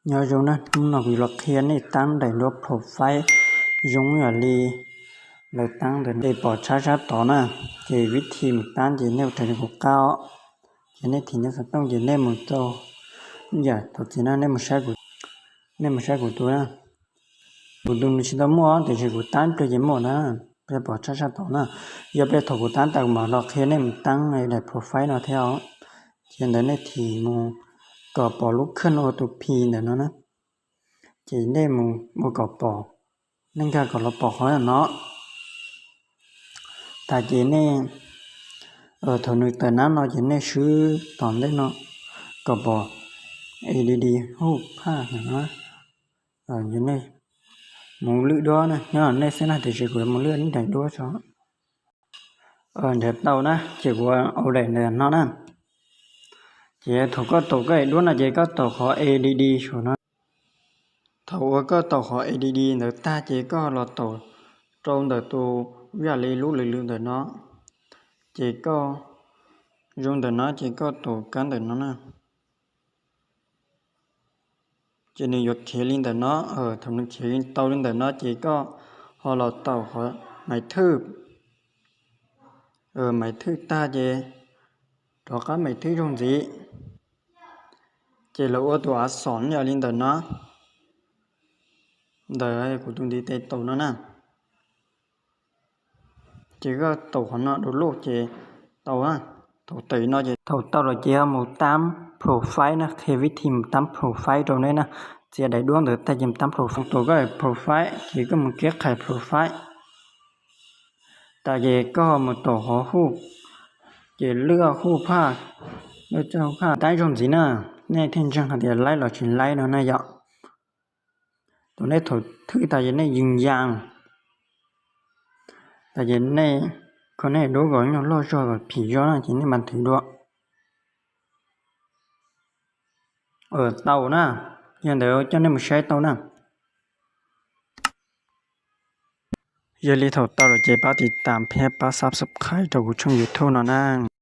Nyob zoo na, hnub no kuv los qhia nej tab daim duab profile zoo yam li lawv tab ntawm no es pom tshab sab tod na. Ces vib thi mus tab ces nej mus raws li kuv qab os. Ces nej thim nej xov tooj ces nej mus rau yam thaum txiv na, nej mus saib kuv, nej mus saib kuv tus na. Kuv tus nws tsis tau muaj tiam sis kuv tab pliag ces muaj na, peb pom tshab sab tod na. Yog peb thaum kuv tab tas kuv mam los qhia nej mus tab daim profile no thiab os. Ces ntawd nej thim mus kom pom lub khaj ua tus phi ntawm no na. Ces nej mus ua kom pom, nej nkag kom los pom qhov no. Tas ces nej, thaum nws tawm nab no ces nej swb tom ntej no kom pom add hub phaj no. Nej mus lwj duab na, nyob nej xwb na, tiam sis kuv mus lwj ib daim duab tso. Nrhiav tau na, ces kuv ua daim ntawm no na. Ces thaum koj taus koj daim duab no ces koj taus qhov add saum no. Thaum uas koj taus qhov add ntawd tag ces koj los taus rau ntawm tus, yam li lub lwm lwm ntawm no. Ces koj zoo ntawm no ces koj taus kab ntawm no na. Ces nws yuav khiav li ntawm no. Thaum nws khiav tau li ntawm no ces koj ho los taus qhov maiv thwj. Maiv thwj tag ces rov qab maiv thwj zaug ntxiv. Ces lawv ua tus av xom yam li ntawm no, ntawm kuv tus ntiv tes taus no na. Ces koj taus qhov no du loj ces tau. Thaum tawm no ces thaum tau lawm ces ho mus tab profile na, qhia vib thi mus tab profile rau nej na. Txiav daim duab ntawd tag ces mus tab profile, taus koj profile ces koj mus keb qhais profile. Tas ces koj ho mus taus qhov hub, ces lwj hub phaj, lwj hub phaj tab zaug ntxiv na, nej thiaj ntseeg hais tias laib los tsis laib no na yom. Thaum nej thaum thwj tas ces nej yees yas. Tas ces nej kho nej duab kom nyuag loj zog kom phim zog na ces nej mam thwv dua. Tau na, yog ntawd coj nej mus saib tau na. Yog li thaum tau lawm ces pab tiv tam thiab pab subscribe rau kuv tshooj YouTube no na.